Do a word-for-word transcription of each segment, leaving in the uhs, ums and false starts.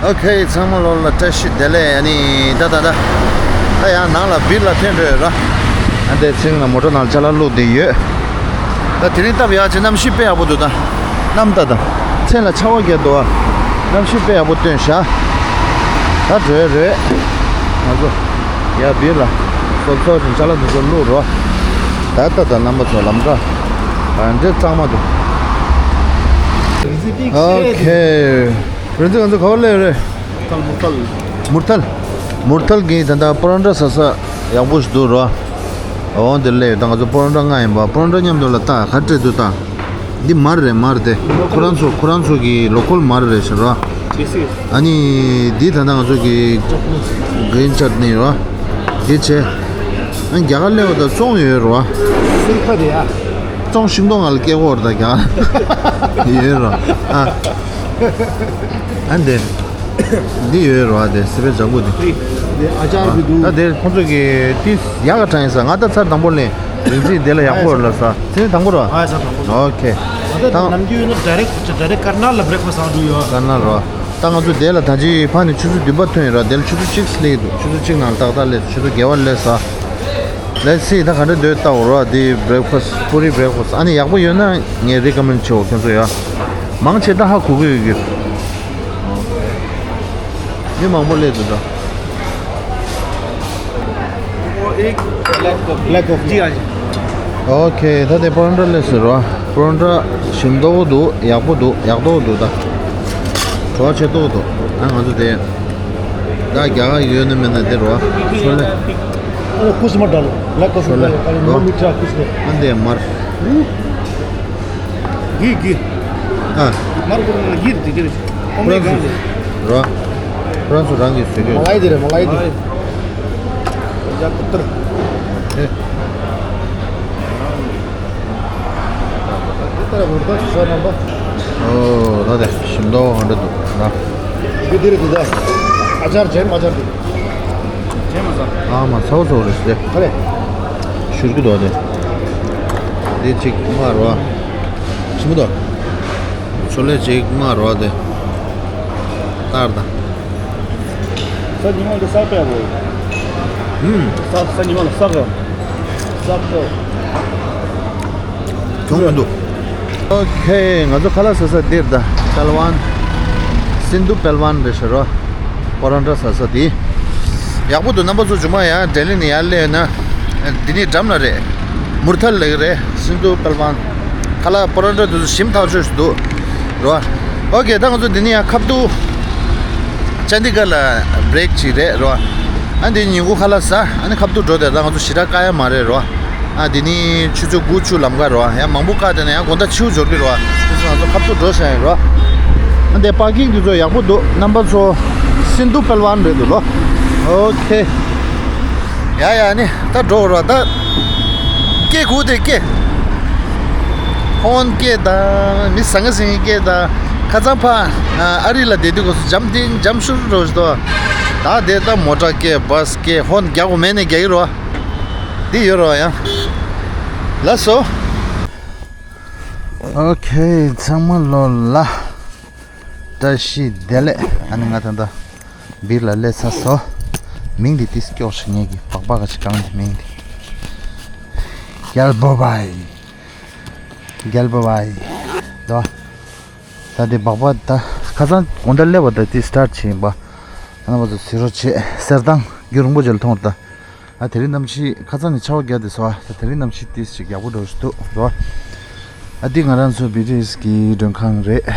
ཨོ་ཁེ། ཚང་མ་ལོ་ལ་བཀྲ་ཤིས་བདེ་ལེགས། ཨ་ནི་ད་ད་ད་ད་ཡང་ནང་ལ་བིར་ལ་ཐོན་འགྲོ་ཡོད་ར། ཨ་འདས་ཚིང་ལ་མོ་ཊ་ནང་ལ་ཅ་ལག་བླུགས་བསྡད་ཡོད། ད་དེ་རིང་སྟབས་ཡག་ཅིག་གནམ་གཤིས་དཔེ་ཡག་པོ་འདུག་ད་གནམ་ད་ད་མཚན་ལ་ཆར་པ་བརྒྱབ་འདུག་ཨ། གནམ་གཤིས་དཔེ་ཡག་པོ་སྟོན་ཤག་ད་འགྲོ་ཡ་རེད། ང་ཚོ་ཡ་བིར་ལ་སོབ་སོབ་ཅིག་ཅ་ལག་འདི་ཚོ་བླུགས་རོགས། ད་ད་ད་རྣམ་པ་ཚོ་ལམ་ཁ་ཨ་འདྲ་གཙང་མ་འདུག་ཨོ་ཁེ། རེད་འདུག་ང་ཚོ་ག་པར་སླེབས་རེད། མུར་ཐལ། མུར་ཐལ། མུར་ཐལ་གྱི་ད་ལྟ་པ་རོན་ཊ་ཟ་ས་ཡག་པོ་ཞིག་འདུག་རོ། འོ་འདིར་སླེབས་ཡོད། ད་ང་ཚོ་པ་རོན་ཊ་མངགས་ཡིན་པ། པ་རོན་ཊ་མཉམ་དུ་ལ་ད་ག་རེ་སྤྲད་འདུག་ད། འདི་མར་རེད་མར་དེ། ཁོ་རང་ཚོ་ཁོ་རང་ཚོ་གི་ལོ་ཀལ་མར་རེད་ཟེར་རོ། ཨ་ནི་འདི་ད་ལྟ་ང་ཚོ་གི་གི་རིན་ཅཊ་ནི་རོ། འདི་བྱས། ཨ་རྒྱ་གར་སླེབས་པ་ད་བཙོང་ཡོད་རོ། སུར་ཁ་དེ་ཡ། བཙོང་ཤིང་ཏོག་ང་ལ་སྐྱེ་གོ་ར་ད་རྒྱ་གར་ཡོད་རོ། ཨ། ཨ་འདི། འདི་ཡོད་རེད་བ། དེ་སི་པན་ལྗང་གུ་དེ། འདི་ཨ་ཅར་གྱི་འདུག་ད་དེ་ཁོང་ཚོ་གི་ཏིས་ཡག་ག་དྲངས་ཡིན་ས། ང་ད་ཚར་དང་པོ་ལེན། རིན་ཚིག་དེ་ལ་ཡག་པོ་རེད་ལ་ས། ཚེ་དང་པོ་ར། ཨ་ས་དང་པོ་ར། ཨོ་ཁེ། ད་ད་ནམ་རྒྱུན་ཡོད་ན་ཌའི་རེག་ཌའི་རེག་ཀར་ནལ་ལ་བྷི་རེག་ཕ་སི་ཊི་བཟང་འགྲོ་ཡོད། ཀར་ནལ་ར། ད་ང་ཚོ་དེ་ལ་ད་ཅི་ཕ་ནི་ཆུ་ཚོད་བདུན་པ་ཐོན་ཡོད་ར། དེ་ལ་ཆུ་ཚོད་གཅིག་སླེབས་འདུག་ཆུ་ཚོད་གཅིག་ནང་ལ་ཏག་ཏག་སླེབས། ཆུ་ཚོད་བརྒྱད་པ་སླེབས་ས། Let's see ད་ག་འདྲ་འདོད་ལྟ་འོ་ར། དེ་བྷི་རེག་ཕ་སི་ཊི་པུ་རི་བྷི་རེག་ཕ་སི་ཊི་ཨ་ནི་ཡག་པོ་ཡོད་ན་ངས་རི་ཀོ་མེན་ཌི་བྱེད་འོ་ཁྱོད་ཚོ་ཡ། མང་ཆེ་ད་ཧ་གོ་གི་ཡོད་གི། མི་མང་པོ་སླེབས་འདུག་ད། Black coffee ཨ། ཨོ་ཁེ། ད་དེ་པ་རོན་ཊ་སླེབས་ཟེར་རོ། པ་རོན་ཊ་ཞིམ་ཏོག་འདུག་ཡག་པོ་འདུག་ཡག་ཏོག་འདུག་ད་བྲོ་བ་ཆེ་ཏོག་འདུག་ཨ་ང་ཚོ་དེ་ད་རྒྱ་གར་ཡོད་ན་མེད་ན་དེ་རོ། ཆོ་ལེ། ཨོ་ཀུ་སི་མ་ཌལ། Black coffee ཆོ་ལེ་ཌལ། ཁ་ལི་རོ། མོ་མི་ཊ་ཀུ་སི་ལེ། ཨ་འདི་མར། གི་གི། ཨ། མར་ཀུ་ར་གི་རི་དེ་རེད། ཨོ་མེ་གང་རེད། རོ། ཁོ་རང་ཚོ་རང་གིས་བཟོས་ཀྱི་ཡོད། མ་ལའི་དེ་རེད་མ་ལའི་དེ། ཡ་ཀུ་ཏར། ཨེ། ཨོ་ད་དེ་ཞིམ་མདོག་ག་འདྲ་འདུག་ན། དེ་དེ་རེད་དེ་ད། ཨ་ཅར་ཇེམ་ཨ་ཅར་དེ། ཨ་མ་ཚ་བོ་ཚ་བོ་རེད་ཟེར། ག་རེ། ཞུར་གི་འདུག་དེ། དེ་གཅིག་མངགས་རོགས། ཞིམ་པོ་འདུག་ཆོ་ལེ་གཅིག་མངགས་རོགས་དེ། ལྟར་དང་། ས་ཉི་མ་འདི་ས་པས་བོ། ཧུམ། ས་ས་ཉི་མ་ལ་ས་ག་ས་ག་གྱོང་མི་འདུག་ཨོ་ཁེ། ང་ཚོ་ཁ་ལག་ཟ་ས་འདིར་ད། པེལ་ཝན། སིན་དྷུ་པེལ་ཝན་རེད་ཤག་རོ། པ་རོན་ཊ་ཟ་ས་དེ། ཡག་པོ་འདུག་རྣམ་པ་ཚོ་ཇུ་མ་ཡང་ལྡི་ལི་ནས་ཡར་སླེབས་ན། འདི་ནས་འགྲམ་ལ་རེད། མུར་ཐལ་ལ་རེད། སིན་དྷུ་པེལ་ཝན། ཁ་ལག་པ་རོན་ཊ་དེ་ཚོ་ཞིམ་ཐག་ཆོད་ཞིག་འདུག་རོ། ཨོ་ཁེ། ད་ང་ཚོ་འདི་ནས་ཡང་ཁབ་ཏུ། ཅན་དི་གྷར་ལ་བྷི་རེག་ཅིག་རེད་རོ། ཨ་འདི་ཉིན་གུང་ཁ་ལག་ཟ། ཨ་ནི་ཁབ་ཏུ་འགྲོ་དེ་ད་ང་ཚོ་ཞེ་དྲག་བཀག་ཡ་མ་རེད་རོ། ཨ་འདི་ནི་ཆུ་ཚོད་དགུ་བཅུ་ལམ་ཁ་རོ། ཡང་མང་པོ་བཀག་དེ་ན་ཡང་དགོང་དག་ཕྱི་པོ་འབྱོར་གི་རོ། དེ་ཚོ་ང་ཚོ་ཁབ་ཏུ་འགྲོ་བཞག་ཡིན་རོ། ཨ་འདི་པར་ཀིང་དེ་ཚོ་ཡག་པོ་འདུག་རྣམ་པ་ཚོ། སིན་དྷུ་པེལ་ཝན་རེད་འདུག་ལོ། ཨོ་ཁེ། ཡ་ཡ་ནི་ད་འགྲོ་རོགས་ད། སྐད་གོ་དེ་སྐད། ཧོན་སྐད་དང་མི་ཟང་ངེ་ཟིང་ངེ་སྐད་དང་། ཁ་སང་ཕ་ཨ་རི་ལ་བསྡད་དུས་སྐབས་སུ་འཇམ་ཐིང་འཇམ་ཤུར་རོ་ཞིག་ཏོ། ད་དེ་ད་མོ་ཊ་སྐད་བྷ་སི་སྐད་ཧོན་རྒྱག་གོ་མེད་ནས་རྒྱག་གི་རོ། འདི་ཡོད་རོ་ཡང་། ལགས་སོ། ཨོ་ཁེ། ཚང་མ་ལོ་ལ་བཀྲ་ཤིས་བདེ་ལེགས། ཨ་ནི་ང་ད་ལྟ་བིར་ལ་སླེབས་ཚར་སོང་། མིང་འདི་ཏིས་སྐྱོག་ཤིག་ངེད་ཀྱི་སྦག་སྦག་ག་ཅིག་གང་འདི་མིང་འདི། རྒྱལ་པོ་བའི། རྒྱལ་པོ་བའི། དོ། ད་འདི་སྦག་སྦག་ད་ཁ་སང་དགོང་དག་སླེབས་པ་ད་ཏིས་སི་ཊར་ཊི་བྱས་ཡིན་པ། ཨ་ན་བ་ཚོ་ཟི་རོ་བྱས་གསེར་ཐང་རྒྱུན་རིང་པོ་ཅིག་ལ་མཐོང་ར་ད། ཨ་དེ་རིང་གནམ་གཤིས་ཁ་སང་ནས་ཆར་པ་བརྒྱབ་བསྡད་སོང་། ཨ་དེ་རིང་གནམ་གཤིས་ཏིས་ཅིག་ཡག་པོ་འགྲོ་བཞིན་འདུག་རོ། ཨ་འདི་ང་རང་ཚོ་བི་ཊི་ཨེས་གི་མགྲོན་ཁང་རེད།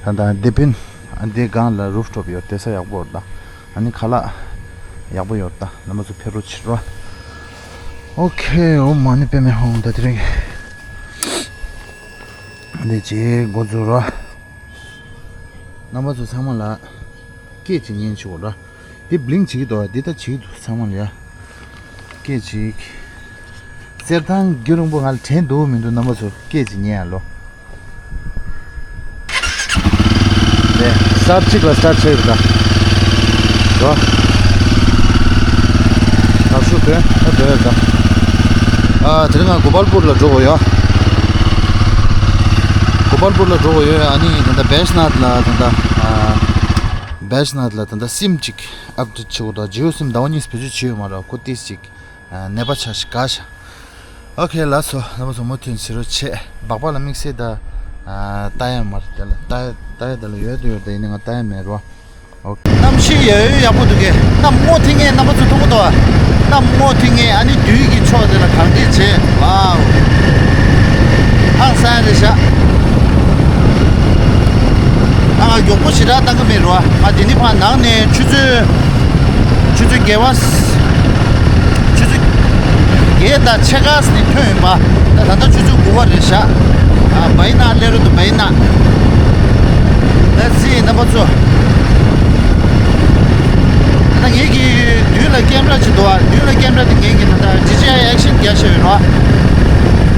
ད་ལྟ་དེ་པིན། ཨ་འདི་སྒང་ལ་རུཕ་ཊོབ་ཡོད། བསྡད་ས་ཡག་པོ་རེད་ད། ཨ་ནི་ཁ་ལག་ཡག་པོ་ཡོད་ད། རྣམ་པ་ཚོ་ཕེབས་རོགས་བྱེད་རོགས། ཨོ་ཁེ། ཨོཾ་མ་ཎི་པདྨེ་ཧཱུྃ། ད་དེ་རིང་འདི་བྱེད་འགོ་འཛུགས་རོགས། རྣམ་པ་ཚོ་ཚང་མ་ལ་སྐད་ཅིག་ཉན་ཆོག་ར། འདི་བི་ལིང་བྱེད་ཀྱི་འདུག་འདི་ད་བྱེད་ཀྱི་འདུག་ཚང་མ་ལ་ཡ། སྐད་ཅིག་གསེར་ཐང་རྒྱུན་རིང་པོ་ང་ལ་དྲན་འདུག་མི་འདུག་རྣམ་པ་ཚོ་སྐད་ཅིག་ཉན་ཡ་ལོ། རེད། སི་ཊར་ཊི་གཅིག་ལ་སི་ཊར་ཊི་བྱས་ཡོད་ད། འགྲོ། དྲག་ཤུགས་ཐོན། ད་འགྲོ་ཡོད་ད། ཨ་དེ་རིང་ང་གོ་པལ་པུར་ལ་འགྲོ་དགོས་ཡོད། གོ་པལ་པུར་ལ་འགྲོ་དགོས་ཡོད། ཨ་ནི་ད་ལྟ་བེཤ་ནཱཐ་ལ་ད་ལྟ་ཨ། བེ་ཤི་ནཱཐ་ལ་ད་ལྟ་སིམ་གཅིག་ཨབ་ཌེཊ་བྱེད་དགོས་འདུག་ཇིའོ་སིམ་ཟླ་བ་གཉིས་བེད་སྤྱོད་བྱས་ཡོད་མ་རེད། ཁོ་ཏིས་ཅིག་ནད་པ་ཆགས་ཤག་དགའ་ཤག་ཨོ་ཁེ་ལགས་སོ། རྣམ་པ་ཚོ་མུ་མཐུད་བྱེད་རོགས་བྱེད། སྦག་སྦག་ལ་དམིགས་བསལ་ད་ལྟ་ཡ་མ་རེད། དེ་ལ་ལྟ་ཡ་ལྟ་ཡ་དེ་ལ་ཡོད་དུ་ཡོད་ད་ཡིན་ན་ང་ལྟ་ཡ་མེད་རོ། ཨོ་ཁེ། གནམ་གཤིས་ཡ་ཡོད་ཡག་པོ་འདུག་གས། གནམ་སྔོ་ཐིང་ངེ་རྣམ་པ་ཚོ་མཐོང་གི་འདུག་ག་གནམ་སྔོ་ཐིང་ངེ་ཨ་ནི་དུས་ཀྱི་ཕྱོགས་དེ་ལ་གང་འདྲས་བྱེད། ཝའོ། ཧང་སང་རེད་ཤག་ང་མགྱོགས་པོ་ཞེ་དྲག་བཏང་གི་མེད་རོ། ང་དེ་ནི་ཕར་ནང་ནས་ཆུ་ཚོད་ཆུ་ཚོད་བརྒྱད་པ། ཆུ་ཚོད་བརྒྱད་དང་ཕྱེད་ཀ་ནས་ཐོན་ཡིན་པ། ད་ད་ལྟ་ཆུ་ཚོད་དགུ་པ་རེད་ཤག་ཨ་བའི་ན་ལེ་རོ་དུ་བའི་ན། ད་སི་རྣམ་པ་ཚོ། ད་ངེད་ཀྱི་མདུན་ལ་ཀེམ་ར་ཅིག་འདུག་ཨ། མདུན་ལ་ཀེམ་ར་དེ་ངེད་ཀྱི་ད་ལྟ་ཌི་ཇེ་ཨའི་ཨེག་ཤན་རྒྱག་བཞག་ཡོད་རོ།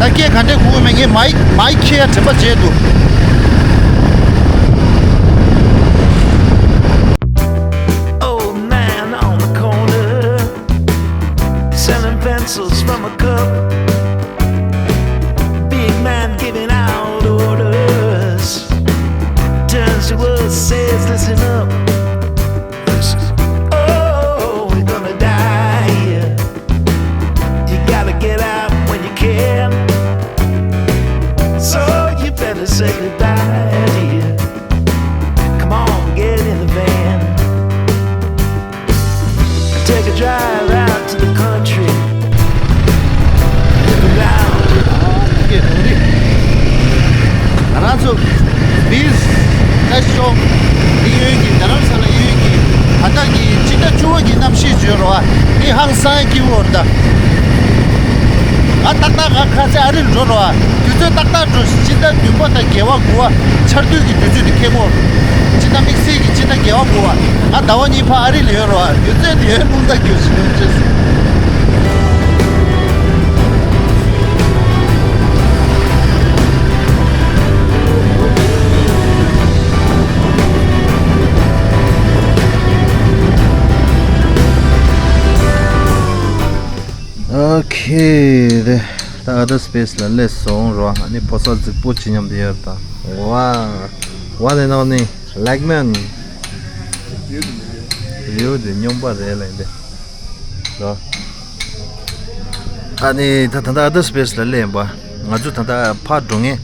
ད་སྐད་ག་འདྲས་གོ་གི་མེད། ངས་མའིག་མའིག་ཁྱེར་དྲན་པ་བརྗེད་འདུག Old man on the corner, selling pencils from a cup. Big man giving out orders. Turns to us, says, "Listen up. Listen. Oh, we're gonna die here. You gotta get out when you can. So you better say goodbye, dear. Come on, get in the van. Take a drive out to the country. Look around." ང་རང་ཚོ་བིས་ད་ཤོག་འདི་ཡོད་ཀྱི། རྡ་རམ་ས་ལ་ཡོད་ཀྱི། ད་ལྟ་གི་ཕྱི་ཟླ་བཅུ་པ་གི་གནམ་གཤིས་བརྗོད་རོགས་ཨ། འདི་ཧང་སང་སྐྱིད་པོ་རེད་ད། ང་ཏག་ཏག་ང་ཁ་ཚ་ཨ་རིར་འགྲོ་རོགས་ཨ། དུས་ཚོད་ཏག་ཏག་འགྲོ། ཕྱི་ཟླ་བདུན་པ་དང་བརྒྱད་པ་དགུ་པ་ཆར་དུས་ཀྱི་དུས་ཚོད་དེ་ཁེ་པོ། ཕྱི་ཟླ་དམིགས་བསལ་གྱི་ཕྱི་ཟླ་བརྒྱད་པ་དགུ་པ། ང་ཟླ་བ་གཉིས་ཕར་ཨ་རི་ལ་ཡོད་རོགས་ཨ། དུས་ཚོད་དེ་ཡོད་རླུང་རྟ་རྒྱུག་བཞིན་ཡོད་ཅེས། ཨོ་ཁེ། དེ་ད་ཨ་ཏི་སི་པེ་སི་ལ་སླེབས་སོང་རོ། ཨ་ནི་ཕོ་གསར་རྫིག་པོ་ཅིག་མཉམ་དུ་ཡོད་ད། ཝ། ཝ་དེ་ནང་ནི་ལེག་མན། ལེའུ་དེ་སྨྱོན་པ་རེད་ལབ་འདི་རོ། ཨ་ནི་ད་ད་ལྟ་ཨ་ཏི་སི་པེ་སི་ལ་སླེབས་ཡིན་པ། ང་ཚོ་ད་ལྟ་ཕར་འགྲོ་མཁན་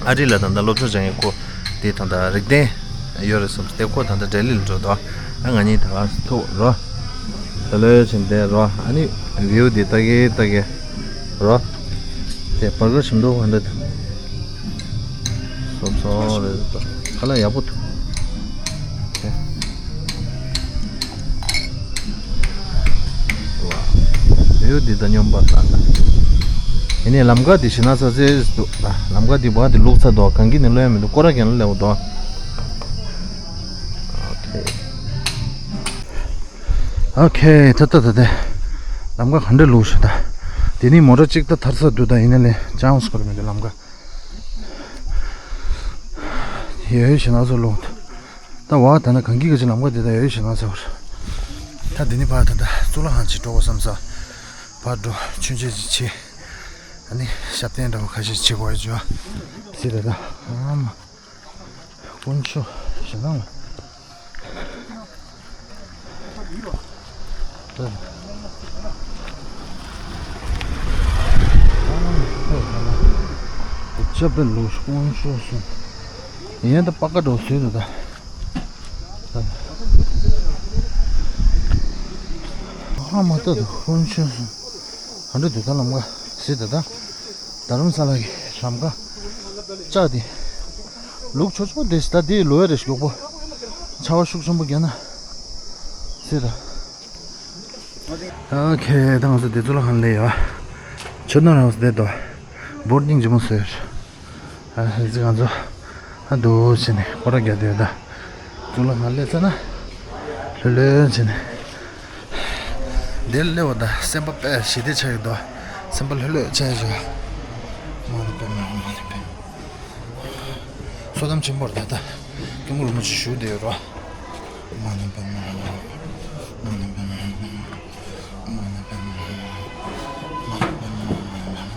ཨ་རི་ལ་ད་ལྟ་སློབ་སྦྱོང་སྦྱང་མཁན་ཁོ་དེ་ད་ལྟ་རིག་ལྡན་ཡོད་རེད་བསམ་སྟེ། ཁོ་ད་ལྟ་ལྡི་ལི་ལ་འགྲོ་འདུག་ཨ་ང་གཉིས་ད་ག་ཐུག་རོ། ད་ལོས་ཕྱིན་བསྡད་རོ། ཨ་ནི་བིའུ་འདི་ལྟ་གི་ལྟ་གི་རོ། དེ་བར་སྐོར་ཞིམ་འདུག་ག་འདྲ་འདུག་སོབ་སོབ་རེད། ཁ་ལག་ཡག་པོ་འདུག་དེ་བིའུ་འདི་ད་སྨྱོན་པ་ལ་ད། ཡིན་ནའི་ལམ་ཁ་འདི་ཞེད་སྣང་ཚ་ཚ་འདུག་ལམ་ཁ་འདི་བར་འདི་ལུག་ཚ་འདུག་གང་གི་ནས་ལོས་ཡ་མི་འདུག་སྐོར་ར་རྒྱག་ན་སླེབས་འདུག་ཨོ་ཁེ། ཨོ་ཁེ། ད་ད་ད་དེ་ལམ་ཁ་ག་འདྲ་ལུག་ཤག་ད། དེ་ནི་མོ་ཊ་གཅིག་ད་ཐར་ས་འདུག་ད་ཡིན་ན་ལས་ཅང་སྐོར་མི་འདུག་ལམ་ཁ། ཡོད་ཞེད་སྣང་ཚ་ལུག་ད་བ་ད་ན་གང་གི་ག་ཅི་ལམ་ཁ་དེ་ད་ཡོད་ཞེད་སྣང་ཚ་བར། ད་དེ་ནི་ཕར་ད་ད་གཙུག་ལག་ཁང་ཅིག་འགྲོ་དགོས་བསམ་ས། ཕར་འགྲོ་ཆུན་ཆད་ཅིག་བྱེད། ཨ་ནི་ཞབས་བརྟན་འདྲ་བོ་ཁ་ཤས་བྱེད་དགོས་ཡོད་ཅོ། སི་ད་ད་ཨ་མ། དཀོན་མཆོག་ཞེད་སྣང་ལ། ཅབ་པའི་ལུགས་དཀོན་མཆོག་གསུམ། ཡན་ད་པ་ཀ་འགྲོ་སྲོལ་འདུག་ད། ཨ་མ་ལྟ་འདུག་དཀོན་མཆོག་གསུམ། ག་འདྲ་འདུག་ད་ལམ་ཁ་ཟེར་ད་ད། རྡ་རམ་ས་ལ་གི་ལམ་ཁ་ལྕགས་དེ། ལུག་ཆོག་ཆོག་དེ་ད་དེ་ལོ་ཡ་རེ་ཞིག་ལོག་པོ། ཆར་པ་ཤུགས་ཆེན་པོ་བརྒྱབ་ན་ཟེར་ད། ཨོ་ཁེ། ད་ང་ཚོ་དེ་ཚོ་ལ་ཧང་ལེ་ཡོད། ཆོད་ན་རང་སྡེ་དོ། བོར་ཌིང་ཇི་མོ་ཟེར། ཨ་ཟི་ང་ཚོ་ཨ་འདུག་བྱས་ནས་སྐོར་ར་རྒྱག་བསྡད་ཡོད་ད། ཚུར་ལ་ང་སླེབས་ཚར་ན་ལྷོད་ལྷོད་བྱས་ནས་འདིར་སླེབས་པ་ད་སེམས་པ་དཔེ་ཞི་བདེ་ཆགས་ཡོད་དོ། སེམས་པ་ལྷོད་ལྷོད་ཆགས་ཡོད། མ་ཎི་པདྨེ་ཧཱུྃ། མ་ཎི་པདྨེ། བསོད་ནམས་ཆེན་པོ་རེད་ད། སྐྱབས་མགོན་རིན་པོ་ཆེ་བཞུགས་བསྡད་ཡོད་རོ། མ་ཎི་པདྨེ་ཧཱུྃ། མ་ཎི་པདྨེ་ཧཱུྃ། མ་ཎི་པདྨེ་ཧཱུྃ། མ་ཎི་པདྨེ་ཧཱུྃ།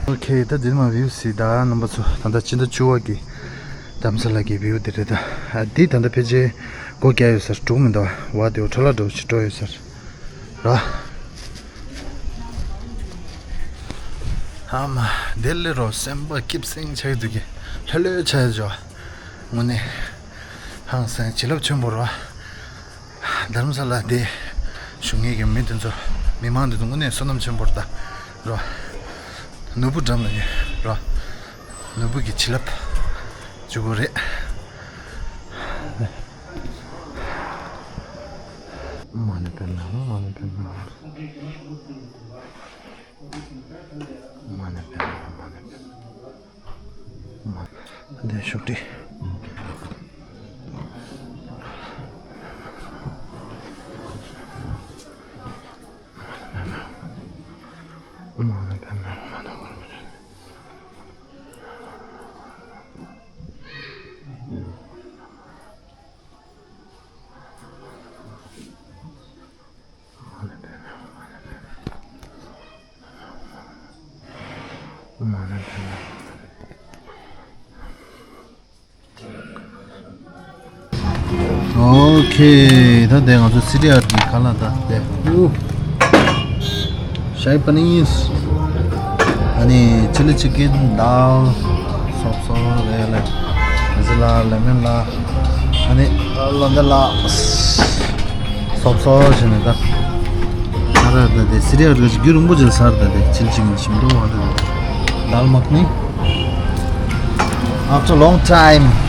ཨོ་ཁེ། ད་འདིར་མ་བིའུ་སི་ད་རྣམ་པ་ཚོ་ད་ལྟ་ཕྱི་ཟླ་བཅུ་པ་གི་ རྡ་རམ་ས་ལ་གི་བིའུ་དེ་རེད་ད། ཨ་འདི་ད་ལྟ་ཕལ་ཆེར་སྒོ་བརྒྱབ་ཡོད་ས་རེད། འགྲོ་མི་འདུག་བ། དེ་འཕྲོ་བརླག་འགྲོ་ཞིག་འགྲོ་ཡོད་ས་རེད་ར། ཨ་མ། དེ་ལས་རོ་སེམས་པ་སྐྱིད་སེང་ཆགས་འདུག་གི། ལྷོད་ལྷོད་ཆགས་ཡོད་ཅོ། དངོས་གནས་ཧང་སང་བྱིན་རླབས་ཆེན་པོ་རོ། རྡ་རམ་ས་ལ་དེ་བཞུགས་མཁན་གྱི་མི་དེ་ཚོ། མི་མང་དེ་ཚོ་དངོས་གནས་བསོད་ནམས་ཆེན་པོ་རེད་ད་རོ། ནོར་བུ་འགྲམ་ལ་ཡོད་རོ། ནོར་བུ་གི་བྱིན་རླབས་བརྗོད་དགོས་རེད། མ་ཎི་པདྨེ་ཧཱུྃ། མ་ཎི་པདྨེ་ཧཱུྃ། མ་ཎི་པདྨེ་ཧཱུྃ། མ་ཎི་པདྨེ་ཧཱུྃ། མ་ཎི། འདི་ཤོག་དྲིལ། མ་ཎི་པདྨེ་ཧཱུྃ། མ་ཎི་པདྨེ་ཧཱུྃ། ཨོ་ཁེ། ད་དེ་ང་ཚོ་སི་ཊི་ཨར་གི་ཁ་ལག་ད་དེ། ཨུ། ཤའི་པ་ནིར། ཨ་ནི་ཆི་ལི་ཆི་ཀེན་དཱལ། སོབ་སོབ་རེད་ལ། ཟི་ལ་ལེ་མོན་ལ། ཨ་ནི་ལོ་འདི་ལ། སོབ་སོབ་བྱས་ནས་ད། ཨ་ར་ད་དེ་སི་ཊི་ཨར་གི་རྒྱུན་རིང་པོ་ཅིག་ཟ་ར་ད་དེ་ཆི་ལི་ཆི་ཀེན་ཞིམ་འདུག་བ་ད་དེ། དཱལ་མ་ཁ་ནི། After long time.